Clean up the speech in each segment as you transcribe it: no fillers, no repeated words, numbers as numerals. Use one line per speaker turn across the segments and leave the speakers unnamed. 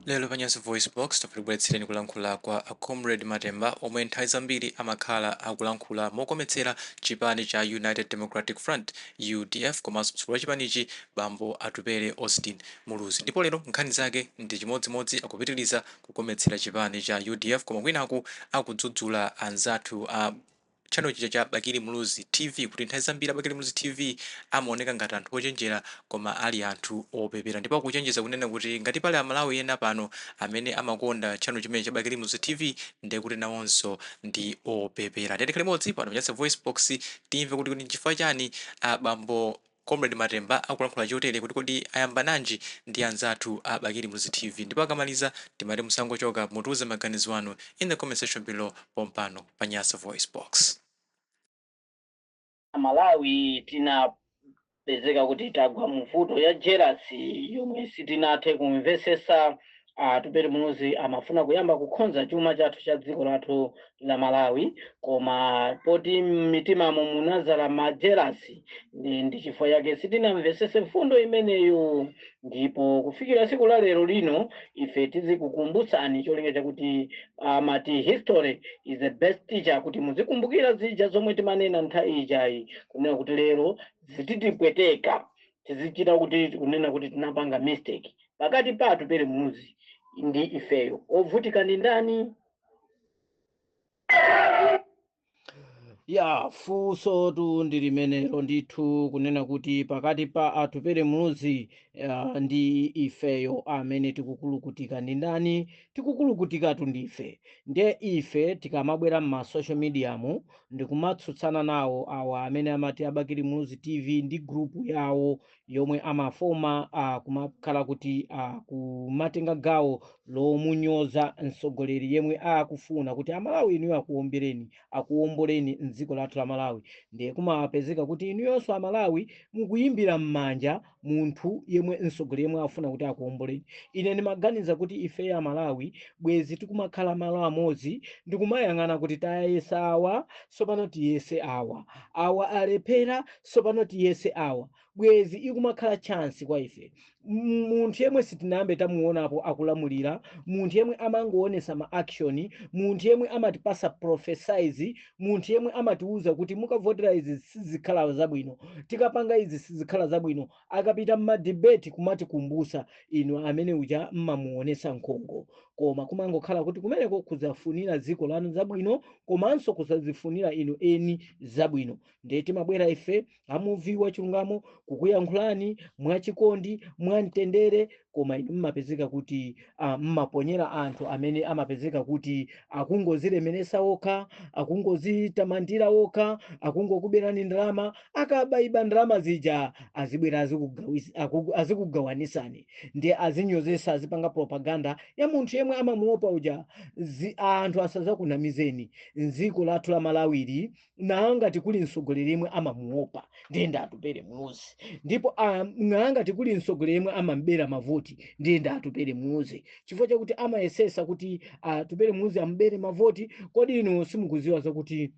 Lero pa Nyasa VoiceBox tafuna kulankhula kwa a Comrade Matemba, omwe nthawi zambiri amakhala akulankhula mokometsera chipani cha United Democratic Front, UDF, komanso mtsogoleri wa chipanichi, Bambo Atupele Austin Muluzi. Ndipo lero nkhani zake ndi chimodzimodzi, akupitiriza kukometsera chipani cha UDF, koma kwinaku akudzudzula anzathu a channel chija cha Bakili Muluzi TV kuti nthawi zambiri Bakili Muluzi TV amaoneka ngati anthu ochenjera koma ali anthu opepera. Ndipo akuchenjeza kunena kuti ngati pali Amalawi ena pano amene amakonda channel chimene cha Bakili Muluzi TV, ndiye kuti nawonso ndi opepera. Ndiye tikhale limodzi pano pa Nyasa Voice Box, timve kuti kuti nchifukwa chani bambo Comrade Matemba akulankhula chotere, kuti kodi ayamba nanji ndi anzathu a Bakili Muluzi TV. Ndipo akamaliza timati musangochoka, mutiuze maganizo anu in the comment section below pompano pa Nyasa Voice Box.
Malawi tinapezeka kuti tagwa muvuto ya jealousy yomwe sitinathe kumvesesa. Atupele Muluzi amafuna kuyamba kukhonza chuma chathu cha dziko lathu la Malawi, koma poti mmitimamo munazala ma jealousy, ndi chifukwa chake sitinamvesese mfundo imeneyo. Ndipo kufikira tsiku la lero lino ife tizikukumbutsani cholinga chakuti amati history is the best teacher, kuti muzikumbukira zija zomwe timanena nthawi ijayi, kunena kuti lero zititipweteka, tizichita kuti kunena kuti tinapanga mistake. Pakati pa Atupele Muluzi ndi ifeyo, ovutika ndi ndani?
Ya, funso tu ndi limenelo ndithu, kunena kuti pakati pa Atupele Muluzi ndi ifeyo, amene tikukulukutika ndi ndani? Tikukulukutikatu ndife. Ndiye ife tikamabwera m'ma social media mu ndikumatsutsana nawo awa amene amati Abakili Muluzi TV ndi group yawo yomwe amafoma kumakhala kuti kumatenga gawo lomunyoza mtsogoleri yemwe akufuna kuti Amalawi inuyo akuwombereni, akuwomboleni mdziko lathu la Malawi, ndiye kumapezeka kuti inuyonso Amalawi mukuyimbira m'manja munthu yemwe, mtsogoleri yemwe afuna kuti akuwomboleni. Ine ndimaganiza kuti ife Amalawi bwezi tikumakhala malo amodzi ndikumayang'ana kuti tayesa awa, tsopano tiyese awa, awa alephera, tsopano tiyese awa. Bwezi ikumakhala chance kwa ife. Munthu yemwe sitinayambe tamuonapo akulamulira, munthu yemwe amangoonesa ma action, munthu yemwe amatipasa prophesize, munthu yemwe amatiuza kuti mukavotera izi sizikhala zabwino, tikapanga izi sizikhala zabwino, akapita mma debate kumatikumbusa, inu amene uja mmamuonesa nkhongo, koma kumangokhala kuti kumeneko kuzafunira dziko lanu zabwino komanso kusazifunira inu eni zabwino. Ndiye timabwera ife amuvi wa chilungamo kukuyankhulani mwachikondi, mwamtendere, koma inu mmapezeka kuti mmaponyera anthu amene amapezeka kuti akungozilemeresa okha, akungozitamandira okha, akungokuberani ndalama. Akabayiba ndalama zija azibwera azikugawanisani, ndiye azinyozesa, azipanga propaganda ya munthu yemwe amamuopa uja. Anthu asazakunamizeni, mdziko lathu la Malawiri nangati kuli mtsogoleri yemwe amamuopa ndiye ndi Atupele Muluzi, ndipo nangati kuli mtsogoleri yemwe amambera mavoti ndiye ndi Atupele Muluzi, chifukwa chakuti amayesesa kuti Atupele Muluzi ambere mavoti. Kodi inu simukuziwa zakuti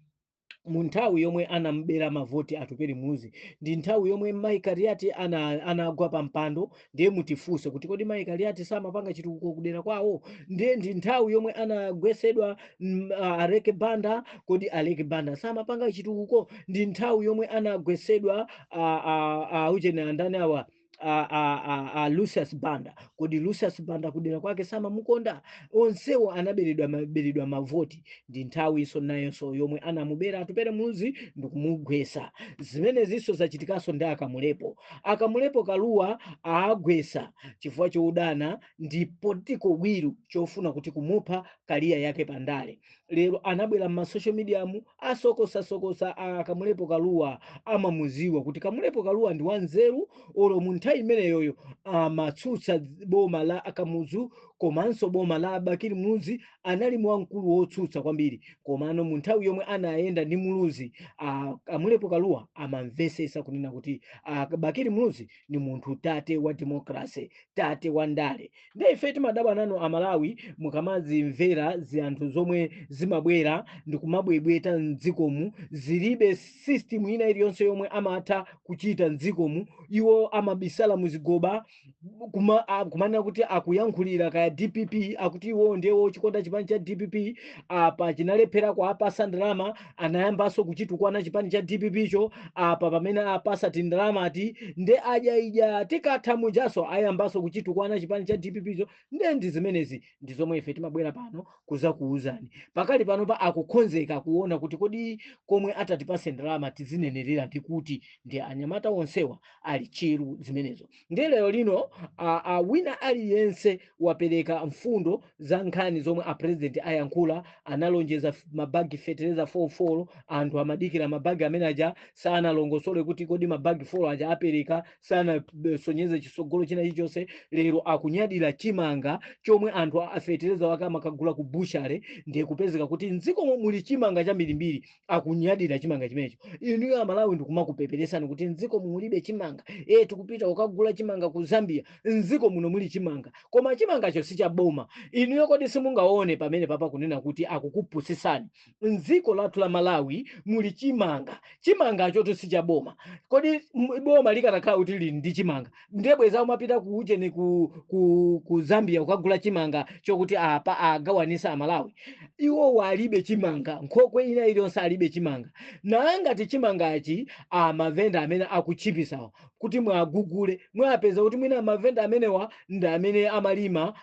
mu nthawi yomwe anambera mavoti Atupele Muluzi ndi nthawi yomwe Mai Kaliati anagwa pa mpando? Ndiye mutifunse kuti kodi Mai Kaliati samapanga chitukuko kudera kwawo? Ndiye ndi nthawi yomwe anagwesedwa Aleke Banda, kodi Aleke Banda samapanga chitukuko? Ndi nthawi yomwe anagwesedwa uchene andani awa, a Lucius Banda, kodi Lucius Banda kudera kwake samamukonda? Onsewo anaberedwa, maberedwa mavoti. Ndi nthawi nayonso yomwe anamubera Atupele Muluzi ndikumugwesa. Zimenezinso zachitikanso ndi Akamulepo. Akamulepo Kaluwa aagwesa chifukwa choudana ndi political will, chofuna kuti kumupha career yake pandale. Lero anabwera m'ma social media mu asokosasokosa. Akamulepo Kaluwa amamuziwa kuti Kamulepo Kaluwa ndi wanzeru, olo mu nthawi imeneyoyo amatsutsa boma la Akamuzu komanso boma la Bakili Muluzi, anali wamkulu wotsutsa kwambiri. Komano mu nthawi yomwe anayenda ndi Muluzi, Kamulepo Kaluwa amamvesesa kunena kuti Bakili Muluzi ni munthu tate wa democracy, tate wa ndale. Ndiye ife timadabwa nanu Amalawi mukamazimvera zinthu zomwe zimabwera ndikumabwebweta mdzikomu, zilibe system ina iliyonse yomwe amatha kuchita mdzikomu. Iwo amabisala. Amabisala muzigoba kumanena kuti akuyankhulira kaya DPP, akuti iwo ndiwo chikonda chipani cha DPP. Apa chinalephera kuapasa ndalama, anayambanso kuchitukwana chipani cha DPP cho. Apa pamene apasa tindalama ati nde adya idya, tikatha mujaso ayambanso kuchitukwana chipani cha DPP cho. Nde ndi zimenezi ndi zomwe ife timabwera pano kuzakuuzani. Pakali panopa akukonzeka kuona kuti kodi komwe atatipase ndalama tizinenerera ndi kuti ndi anyamata onsewa ali chiru zimenezo. Ndiye lero lino wina aliyense wapereka mfundo za nkhani zomwe a president ayankhula. Analonjeza mabagi fetereza 44, anthu amadikira mabagi amene aja. Sanalongosole kuti kodi mabagi 4 aja apereka, sanasonyeze chisogolo china chilichonse. Lero akunyadira chimanga chomwe anthu afetereza wake amakagula ku butchery. Ndiye kupezeka kuti mdzikomo muli chimanga chambirimbiri, akunyadira chimanga chimenecho. Inuyo Amalawi ndikumakupeperesani kuti mdziko mulibe chimanga, tikupita kukagula chimanga ku Zambia. Mdziko muno muli chimanga, koma chimangacho si chaboma. Inuyo kodi simungaone pamene papa kunena kuti akukupusisani? Mdziko lathu la Malawi muli chimanga, chimangacho si chaboma. Kodi boma likanakhala kuti lili ndi chimanga, ndiye bweza umapita ku ujeni ku Zambia kukagula chimanga chokuti apa agawanisa Amalawi? Iwo alibe chimanga, nkhokwe ina iliyonse alibe chimanga. Nangati chimangachi amavenda amene akuchipisawa kuti mwagugule, mwapeza kuti mwina amavenda amenewa ndi amene amalima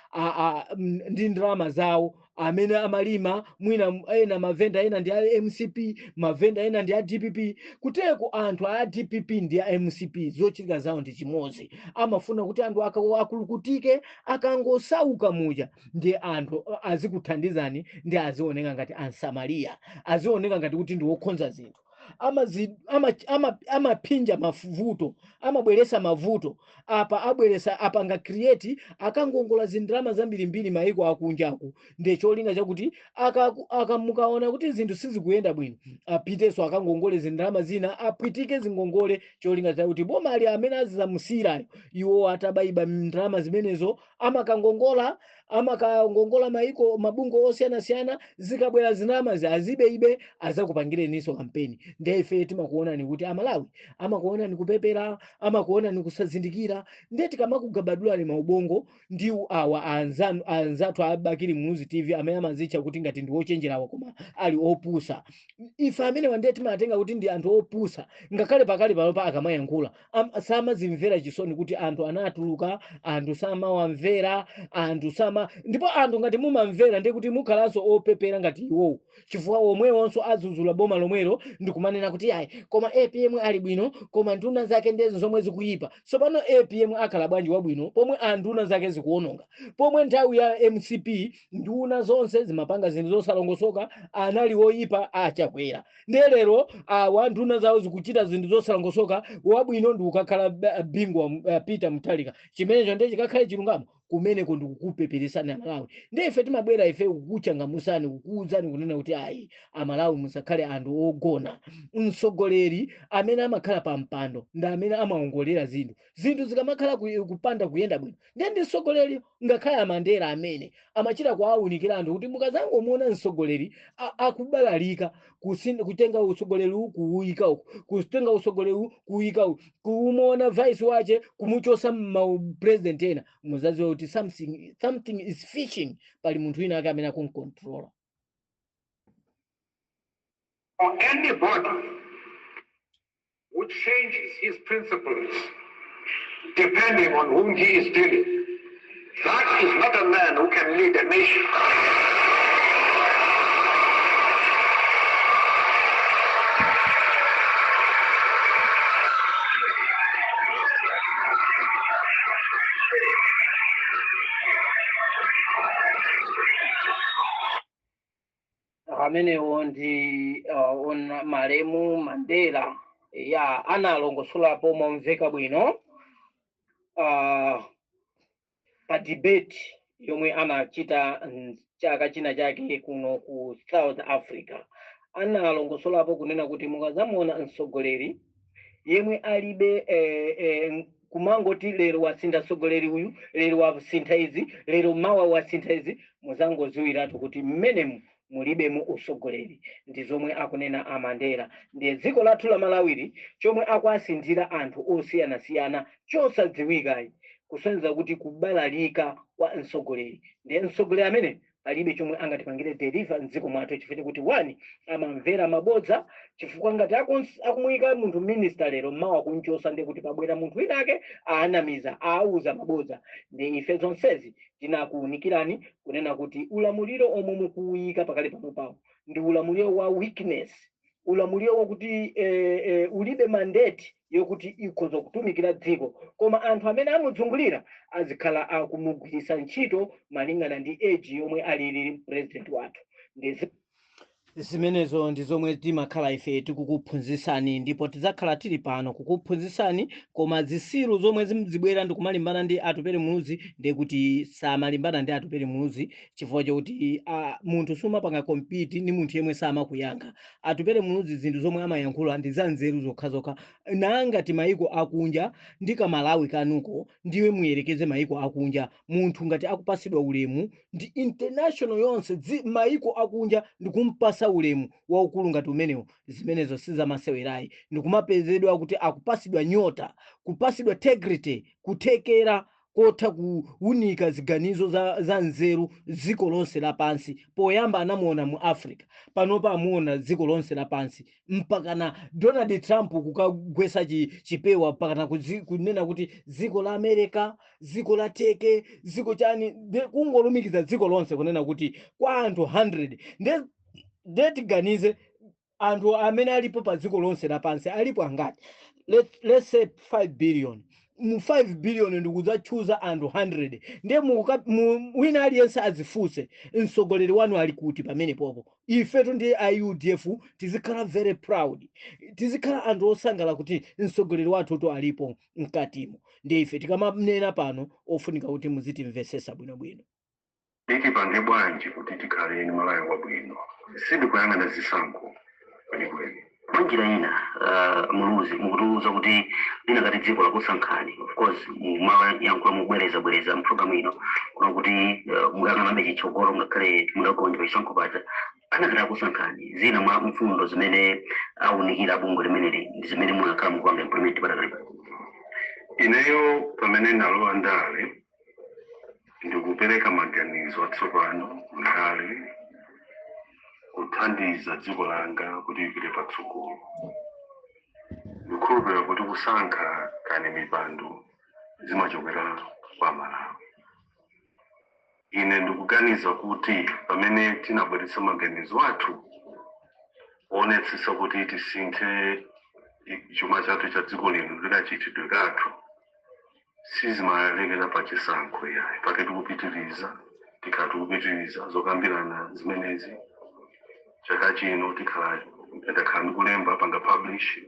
ndi ndalama zawo amene amalima. Mwina ena mavenda ena ndi a MCP, mavenda ena ndi a DPP. Kuteko anthu a DPP ndi a MCP zochitika zawo ndi chimodzi, amafuna kuti anthu akulukutike, akangosauka muja ndi anthu azikuthandizani, ndi azioneka ngati ansamariya, azioneka ngati kuti ndi wokonza zinthu. Amaphinja mavuto, amabweresa mavuto. Apa abweresa, apanga create, akangongola zindalama zambirimbiri maiko akunjaku, ndi cholinga chakuti mukaona kuti zinthu sizikuyenda bwino, apitenso akangongole zindalama zina, apwitike zingongole, cholinga chakuti boma ali amene azizamusiyirayo iwo atabayiba ndalama zimenezo. Amakangongola maiko, mabungwe osiyanasiyana. Zikabwera zindalamazi azibeibe, azakupangireninso kampeni. Ndiye ife timakuonani kuti Amalawi amakuonani kupepera, amakuonani kusazindikira. Ndiye tikamakugabadulani maubongo ndi awa anzathu a Bakili Muluzi TV amene amazitcha kuti ngati ndi ochenjerawa koma ali opusa, ife amene ndiye timatenga kuti ndi anthu opusa. Ngakhale pakali panopa akamayankhula samazimvera chisoni kuti anthu anatuluka, anthu samawamvera, anthu sama. Ndipo anthu ngati mumamvera ndiye kuti mukhalanso opepera ngati iwowo, chifukwa omwewonso azuzula boma lomwelo ndikumanena kuti ayi, koma APM ali bwino, koma nduna zake ndizo zomwe zikuyipa. Tsopano APM akhala bwanji wabwino pomwe anduna zake zikuwononga, pomwe nthawi ya MCP nduna zonse zimapanga zinthu zosalongosoka, anali woyipa Achakwera? Ndiye lero awa nduna zawo zikuchita zinthu zosalongosoka, wabwino ndi ukakhala Bingwa Peter Mutharika. Chimenecho ndiye chikakhale chilungamo? Kumeneko ndikukupeperesani Amalawi. Ndiye ife timabwera ife kukuchangamusani, kukuwuzani kunena kuti ayi, Amalawi musakhale anthu ogona. Mtsogoleri amene amakhala pa mpando ndi amene amaongolera zinthu. Zinthu zikamakhala kupanda kuyenda bwino, ndiye ndi mtsogoleri. Ngakhale Amandela amene amachita kuawunikira anthu kuti mukazangomuona mtsogoleri akubalalika, kutenga utsogoleri uwu kuwuyika uku, kutenga utsogoleri uwu kuwuyika uku, kumuona vice wache kumuchosa ma president ena, muzaziwa kuti something is fishing, pali munthu wina ake amene akuncontrola.
For anybody who changes his principles depending on whom he is dealing, that is not a man who can lead a nation.
Amenewo ndi malemu Mandela ya analongosolapo momveka bwino pa debate yomwe anachita chaka china chake kuno ku South Africa. Analongosolapo kunena kuti mukazamuona mtsogoleri yemwe alibe kumangoti lero wasintha mtsogoleri uyu, lero wasintha izi, lero mawa wasintha izi, muzangoziwiratu kuti mmenemu Mulibemo usogoleri. Ndi zomwe akunena a Mandela. Ndiye dziko lathu la Malawiri chomwe akuasinthira anthu osiyanasiyana chosadziwikayi, kusonyeza kuti kubalalika kwa mtsogoleri. Ndiye mtsogoleri amene palibe chomwe angatipangire deliver mdziko mwathu, chifukwa chakuti one, amamvera mabodza, chifukwa ngati akumuyika munthu minister lero, mawa kunchosa, ndiye kuti pabwera munthu winake aanamiza, aauza mabodza. Ndi ife zonsezi tinakuwunikirani kunena kuti ulamuliro omwe mukuwuyika pakali pano pawo ndi ulamuliro wa weakness, ulamuliro wakuti ulibe mandate yokuti ikhoza kutumikira dziko, koma anthu amene amudzungulira azikhala akumugwiritsa ntchito malingana ndi age yomwe alili president wathu. Ndi
Zimenezo ndi zomwe timakhala ife tikukuphunzitsani, ndipo tidzakhala tili pano kukuphunzitsani. Koma zisilu zomwe zimzibwera ndikumalimbana ndi Atupele Muluzi, ndiye kuti samalimbana ndi Atupele Muluzi chifukwa chokuti munthu sumapanga compete ndi munthu yemwe samakuyankha. Atupele Muluzi zinthu zomwe amayankhula ndi za nzeru zokhazokha. Nangati mayiko akunja ndi kamalawi kanuko, ndiwe muyerekeze mayiko akunja, munthu ngati akupasidwa ulemu ndi international yonse, mayiko akunja ndikumpasa ulemu waukulu ngati umenewo, zimenezo sizamasewerayi. Ndikumapezedwa kuti akupasidwa nyota, kupasidwa integrity, kuthekera kotha kuwunika ziganizo za nzeru dziko lonse lapansi. Poyamba anamuona mu Africa, panopa amuona dziko lonse lapansi, mpakana Donald Trump kukagwesa chipewa, mpakana kunena kuti dziko la America, dziko la Turkey, dziko chani, kungolumikiza dziko lonse, kunena kuti kwa anthu 100. Nde tiganize, anthu amene alipo pa dziko lonse lapansi alipo angati? Let's say 5 billion. Mu 5 billion ndikudzatchuza anthu 100, ndiye wina aliyense azifunse, mtsogoleri wanu ali kuti pamene popo? Ifetu ndi a UDF tizikhala very proud, tizikhala anthu osangala kuti mtsogoleri wathu alipo mkatimo. Ndiye ife tikamanena pano, ofunika kuti muzitimvesesa bwinobwino.
Tipange bwanji kuti tikhale ni Malawi wabwino? Sindikuyang'ana zisankho kwenikweni.
Mwanjira ina, Muluzi, mukutiuza kuti linakati dziko lakusankhani, of course mumayankhula mubwereza bwereza mpulogalamu ino kuna kuti mukayang'anabe chitsogolo ngakhale mudagonja pachisankho paja, anakati akusankhani, zina mwa mfundo zimene awunikira bungwe limeneli ndi zimene munakhala mukupanga implement patakali pano?
Ineyo pamene ndalowa ndale, ndikupereka maganizo atsopano ndale kuthandiza dziko langa kuti lipite patsogolo. Ndikhulupirira kuti kusankha kani mipando zimachokera kwa Malawi. Ine ndikuganiza kuti pamene tinabweretsa maganizo athu onetsetsa kuti tisinthe chuma chathu cha dziko lino ndi kachitidwe kathu, sizimalekera pa chisankho yayi. Pake tikupitiriza, tikhala tikupitiriza zokambirana zimenezi. Chaka chino tikhala, ndakhala ndikulemba, panga publish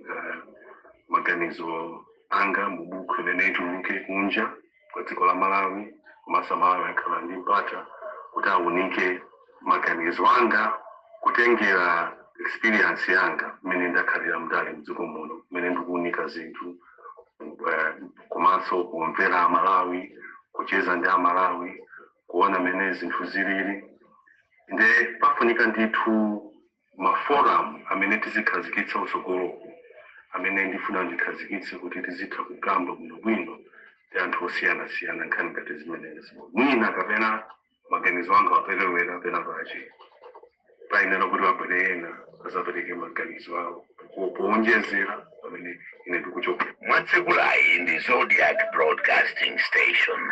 maganizo anga mu buku imene ituluke kunja kwa dziko la Malawi, komanso Malawi akhala ndi mpata kuti aunike maganizo anga kutengera experience yanga mmene ndakhalira mndale mdziko muno, mmene ndikuunika zinthu, komanso kumvera Amalawi, kucheza ndi Amalawi, kuona mmene zinthu zilili. Nde pafunika ndithu maforum amene tizikhazikitsa utsogoloku, amene ndifuna ndikhazikitse kuti tizitha kukamba bwinobwino ndi anthu osiyanasiyana nkhani ngati zimenezi. Mwina kapena maganizo anga aperewera pena pache, payenera kuti pabwere ena azapereke maganizo awo powonjezera pamene ine ndikuchokera.
Mwatsekulayi ndi Zodiak Broadcasting Station.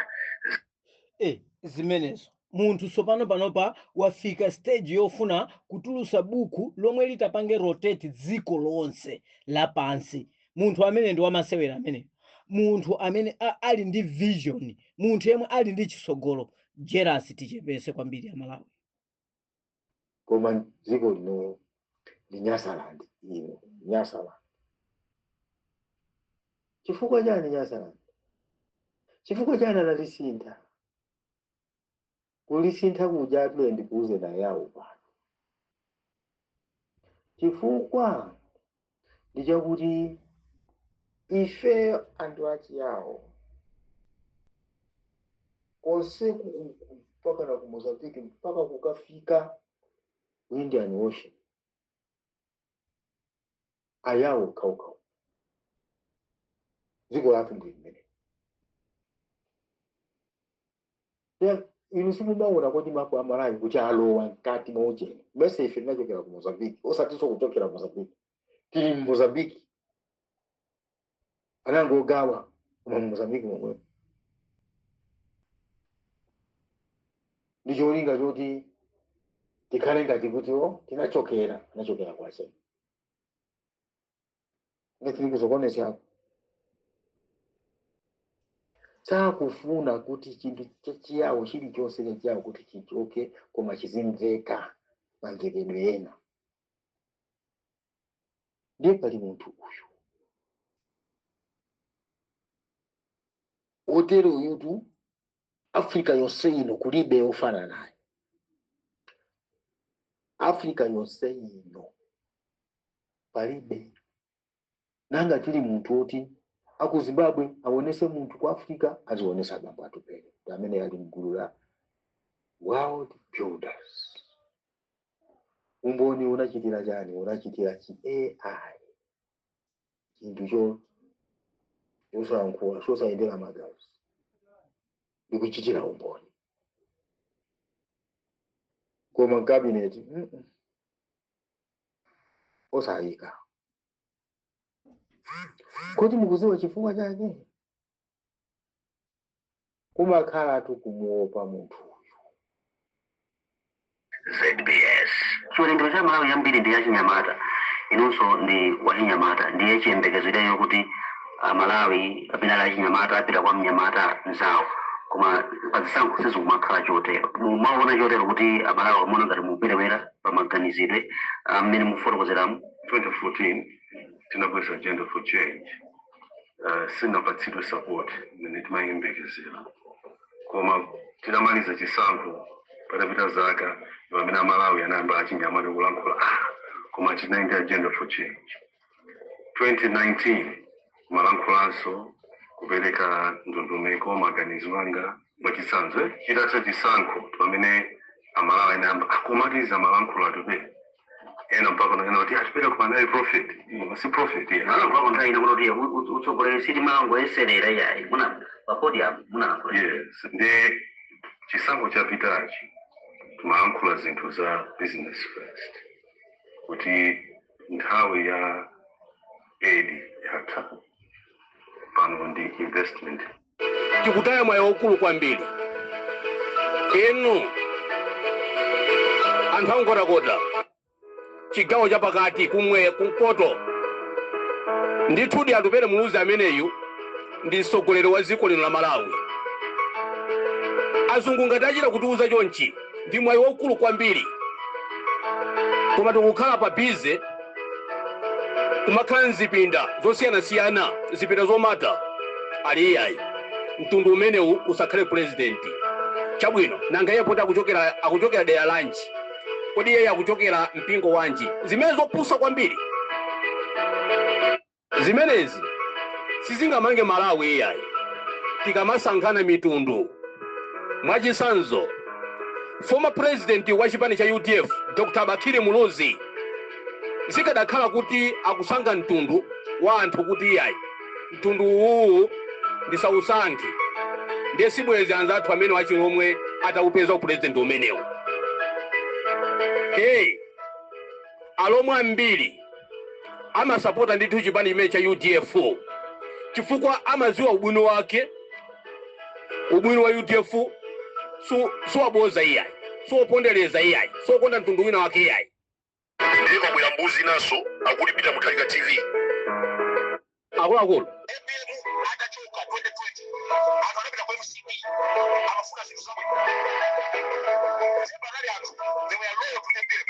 Zimenezo munthu tsopano panopa wafika stage yofuna kutulusa buku lomwe litapange rotate dziko lonse lapansi. Munthu amene ndi wamasewera amene, munthu amene ali ndi vision, munthu yemwe ali ndi chisogolo. Jealous tichepese kwambiri Amalawi.
Koma dziko lino ndi Nyasaland ino, Nyasaland. Chifukwa chani Nyasaland? Chifukwa chani analisintha? Kulisintha kuja atule ndikuuze na yawo pano, chifukwa ndi chakuti ife anthu achiyawo konseku uku mpaka na ku Mozambique, mpaka kukafika Ku Indian Ocean, Ayawo okhaokhawo. Dziko lathu ndi limene. Ya, inu simumaona kuti mapu a Malawi kuti alowa mkati mwa ujeni mese ife tinachokera ku Mozambique, osatinso kuchokera Mozambique, tili mu Mozambique, anangogawa koma mu Mozambique momwe ndi cholinga choti tikhale ngati kuti o tinachokera anachokera kwa cheni ngati kuzokonesa sakufuna kuti chinthu chachiyawo chilichonse chachiyawo kuti chichoke koma chizimveka mamvekedwe ena. Ndiye pali munthu uyu otero uyutu Africa yonse ino kulibe ofanana naye. Africa yonse ino palibe. Nanga tili munthu oti aku Zimbabwe aonese munthu ku Africa, azionesa abambo Atupele amene ali mgulu la World Builders. Umboni unachitira chani? Unachitira chi AI, chinthu cho chosayankhula, chosayendera magazi, ndikuchitira umboni. Koma cabinet osayika. Kodi mukuziwa chifukwa chake? Kumakhala tukumuopa munthu uyu.
ZBS chiwerengero cha Malawi yambiri ndi yachinyamata, inunso ndi wachinyamata, ndiye chiyembekezo ileyo kuti Amalawi amene ali achinyamata apita kwa mnyamata mzawo, koma pazisankho sizikumakhala chotero. Mumaona chotero kuti Amalawi amaona ngati muperewera pamaganizidwe amene mufotokozeramu?
2014 tinabweza Agenda for Change, sinapatsidwe support imene timayembekezera, koma tinamaliza chisankho patapita zaka pamene Amalawi anayamba achinyamata kulankhula, koma tinaindi Agenda for Change. 2019 malankhulanso kupereka ndondomeko maganizo anga mwachitsanzo, chitatha chisankho pamene Amalawi anayamba akomatiza malankhula Atupele, ena mpaka ena kuti Atupele koma anali prophet, si prophet.
Analankhulako nthawi ina kuti utsogoleri sitimangoyeserera iyayi, muna pa podium munalankhula.
Yes, ndi chisankho chapitachi timalankhula zinthu za business first, kuti nthawi ya aid yatha, pano ndi investment.
Tikutaya mwayi waukulu kwambiri. Inu anthu angotakota chigawo chapakati, kumwe, kumpoto, ndithudi Atupele Muluzi ameneyu ndi mtsogoleri wa dziko lino la Malawi. Azungu ngati achita kutiuza chonchi, ndi mwayi waukulu kwambiri, koma tikukhala pa busy kumakhala mzipinda zosiyanasiyana, zipinda zomata ali iyayi, mtundu umenewu usakhale president. Chabwino, nanga iye poti akuchokera dera lanji? Kodi iye akuchokera mpingo wanji? Zimene zopusa kwambiri zimenezi sizingamange Malawi iyayi. Tikamasankhana mitundu, mwachisanzo former president wa chipani cha UDF Dr Bakili Muluzi, zikadakhala kuti akusankha mtundu wa anthu kuti iyayi, mtundu uwu ndisausankhe, ndiye sibwezi anzathu amene wachilomwe atawupeza upurezidenti umenewu. Hey, Alomwe ambiri amasapota ndithu chipani chimene cha UDF chifukwa amaziwa ubwino wake. Ubwino wa UDF suwaboza iyayi, suwopondereza iyayi, suwokonda mtundu wina wake iyayi.
Ndiye kwabwera mbuzi naso akuti Peter Mutharika TV.
Akuluakulu,
atachoka 2020 anthu anapita ku MCP, amafuna zinthu zabwino. Panali anthu, they were loyal to APM,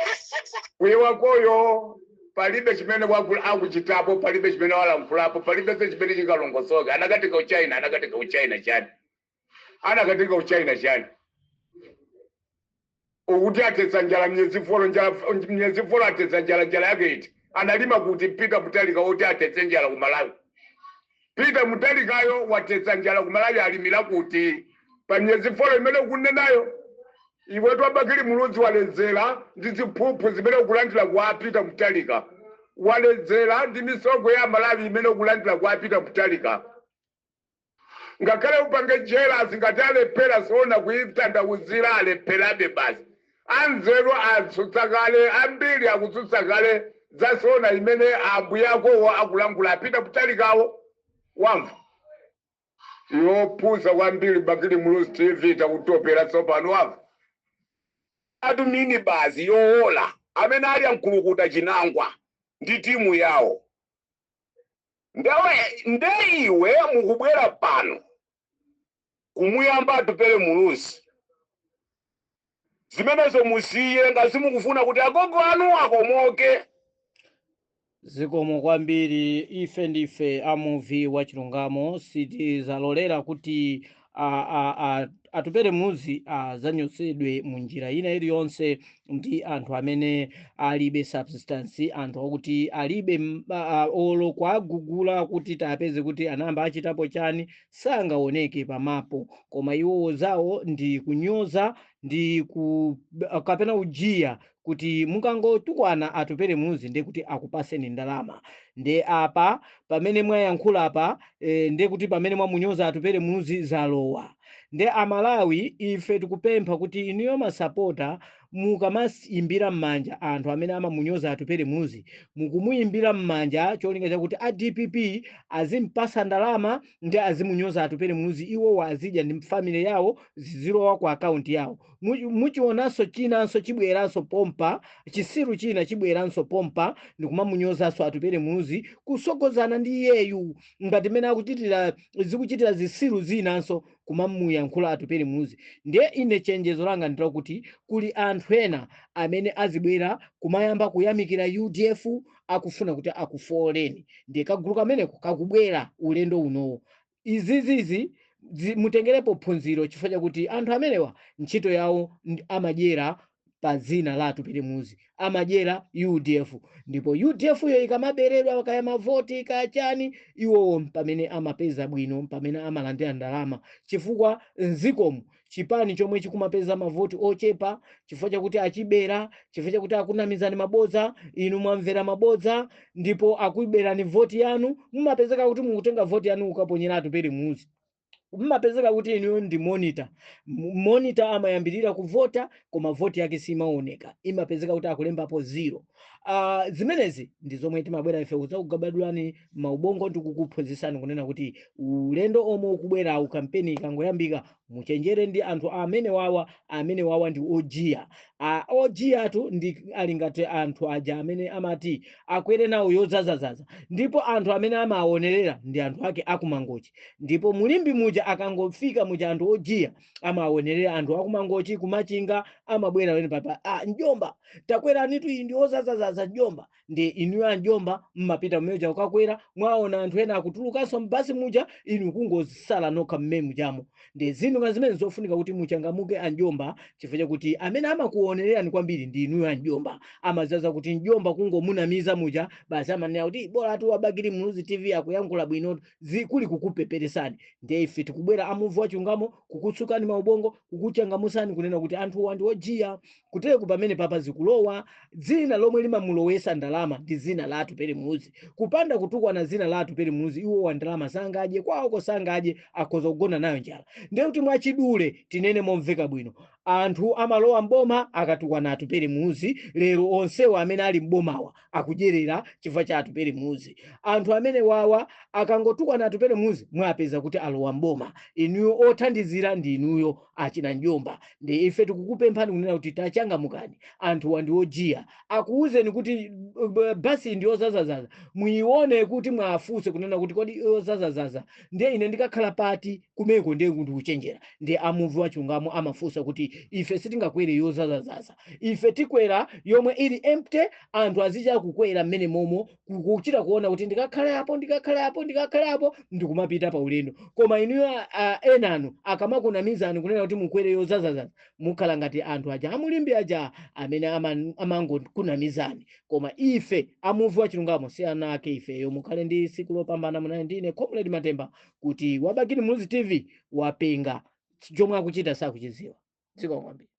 they fought for
Kuyiwakoyo palibe chimene akuchitapo, palibe chimene walankhulapo, palibe chimene chingalongosoke. Anakatika uChina, anakatika uChina chani? Anakatika uChina chani? Ukuti atetsa njala myezi 4, njala myezi 4, atetsa njala, njala yake iti? Analima kuti Peter Mutharika woti atetse njala ku Malawi? Peter Mutharikayo watetsa njala ku Malawi, alimira kuti pa myezi 4 imene ukunenayo? Iwe twa Bakili Muluzi waledzera ndi ziphuphu zimene ukulandira kwa Peter Mutharika, waledzera ndi misonkho ya Malawi imene ukulandira kwa Peter Mutharika. Ngakhale upange jealous, ngati alephera SONA kuitanthauzira, alepherabe basi. Anzeru atsutsa kale, ambiri akutsutsa kale za SONA imene ambuye akowo akulankhula, a Peter Mutharikawo, wamva? Yopusa kwambiri Bakili Muluzi TV, takutopera tsopano, wamva?
Atu minibus yowola amene ali amkulukuta chinangwa ndi timu yawo. Ndewe nde iwe mukubwera pano kumuyamba Atupele Muluzi, zimenezo musiye ngati mukufuna kuti agogo anu akomoke.
Zikomo kwambiri. Ife ndife amuvi wa chilungamo, sitizalolera kuti Atupele Muluzi azanyozedwe mu njira ina iliyonse ndi anthu amene alibe substance, anthu akuti alibe olo kwagugula kuti tapeze kuti anayamba achitapo chani, sangaoneke pamapo. Koma iwowo zawo ndi kunyoza ndi ku kapena ujiya, kuti mukangotukwana Atupele Muluzi ndiye kuti akupaseni ndalama. Nde apa pamene mwayankhula apa, ndiye kuti pamene mwamunyoza Atupele Muluzi zalowa. Nde Amalawi, ife tikupempha kuti inuyo masapota, mukamayimbira m'manja anthu amene amamunyoza Atupele Muluzi, mukumuyimbira m'manja cholinga chakuti a DPP azimpasa ndalama ndi azimunyoza Atupele Muluzi, iwowo azidya ndi family yawo, zizilowa ku akaunti yawo. Muchionanso chinanso chibweranso pompa, chisiru china chibweranso pompa ndikumamunyozanso Atupele Muluzi, kusogozana ndi iyeyu ngati mmene akuchitira, zikuchitira zisiru zinanso kumamuyankhula Atupele Muluzi. Ndiye ine chenjezo langa ndilakuti kuli anthu ena amene azibwera kumayamba kuyamikira UDF, akufuna kuti akufoleni. Ndiye kagulu kameneko kakubwera ulendo unowo. Izizizi mutengerepo phunziro, chifukwa chakuti anthu amenewa ntchito yawo amadyera pa dzina la Atupele Muluzi, amadyera UDF. Ndipo UDF yo ikamaberedwa, kaya mavoti kaya chani, iwowo pamene amapeza bwino, pamene amalandira ndalama, chifukwa mzikomu chipani chomwe chikumapeza mavoti ochepa chifukwa chakuti achibera, chifukwa chakuti akunamizani mabodza, inu mwamvera mabodza ndipo akuberani voti yanu, mumapezeka kuti mukutenga voti yanu ukaponyera Atupele Muluzi. Mumapezeka kuti inuyo ndi monitor. Monitor amayambirira kuvota, koma voti yake simaoneka, imapezeka kuti akulembapo zero. Zimenezi ndi zomwe timabwera ife kudzakugabadulani maubongo ndi kukuphunzitsani kunena kuti ulendo omwe ukubwerawu, kampeni ikangoyambika, muchenjere ndi anthu amene wawa. Amene wawa ndi ojiya. Ojiyatu ndi ali ngati anthu aja amene amati akwere nawo yodzazazaza, ndipo anthu amene amaonerera ndi anthu ake akumangochi. Ndipo mulimbi muja akangofika muja, anthu ojiya amaonerera anthu akumangochi, kumachinga, amabwera wene papa, "Ah, njomba, takweranitu, iyi ndi ozazazaza, njomba." Ndi inuyo anjomba mmapita mmeja kukakwera, mwaona anthu ena akutulukanso mbasi muja, inu kungosala nokha mmene mujamo. Ndi zinthu nga zimene zofunika kuti muchangamuke anjomba, chifukwa chakuti amene amakuonererani kwambiri ndi inuyo anjomba. Amazaza kuti njomba kungomunamiza muja basi, amanena kuti bola tu wa Bakili Muluzi TV akuyankhula bwino, kuli kukupeperesani. Ndiye ife tikubwera amuvu wachungamo kukutsukani maubongo, kukuchangamusani kunena kuti anthuwa ndi ojiya. Kutereku pamene papa zikulowa, dzina lomwe limamulowesa ndalama ndi dzina la Atupele Muluzi. Kupanda kutukwana dzina la Atupele Muluzi, iwo wa ndalama sangadye, kwawoko sangadye, akhoza kugona nayo njala. Ndiye kuti mwachidule tinene momveka bwino, anthu amalowa mboma akatukwana Atupele Muluzi. Lero onsewo amene ali mbomawa akudyerera chifukwa cha Atupele Muluzi. Anthu amene wawa akangotukwana Atupele Muluzi, mwapeza kuti alowa mboma. Inuyo othandizira ndi inuyo achina njomba. Ndi ife tikukupemphani kunena kuti tachangamukani, anthuwa ndi ojiya. Akuwuzeni kuti basi ndi yozazazaza, muione kuti mwafunse kunena kuti kodi yozazazaza ndiye ine ndikakhala pati kumeko? Ndiye kuti kuchenjera. Ndi amuvi wachungamo amafunsa kuti ife sitingakwere yozazazaza, ife tikwera yomwe ili empty, anthu azicha kukwera mmene momo, kuchita kuona kuti ndikakhale apo, ndikakhale apo, ndikakhale apo, ndikumapita pa ulendo. Koma inuyo enanu akamakunamizani kunena kuti mukwere yozazazaza, mukhala ngati anthu aja amulimbi aja amene amangokunamizani. Koma ife amuvi wa chilungamo si ana ake ifeyo. Mukhale ndi tsiku lopambana. Munali ndine Comrade Matemba, kuti wa Bakili Muluzi TV wapenga, chomwe akuchita sakuchidziwa. Dziko kwambiri.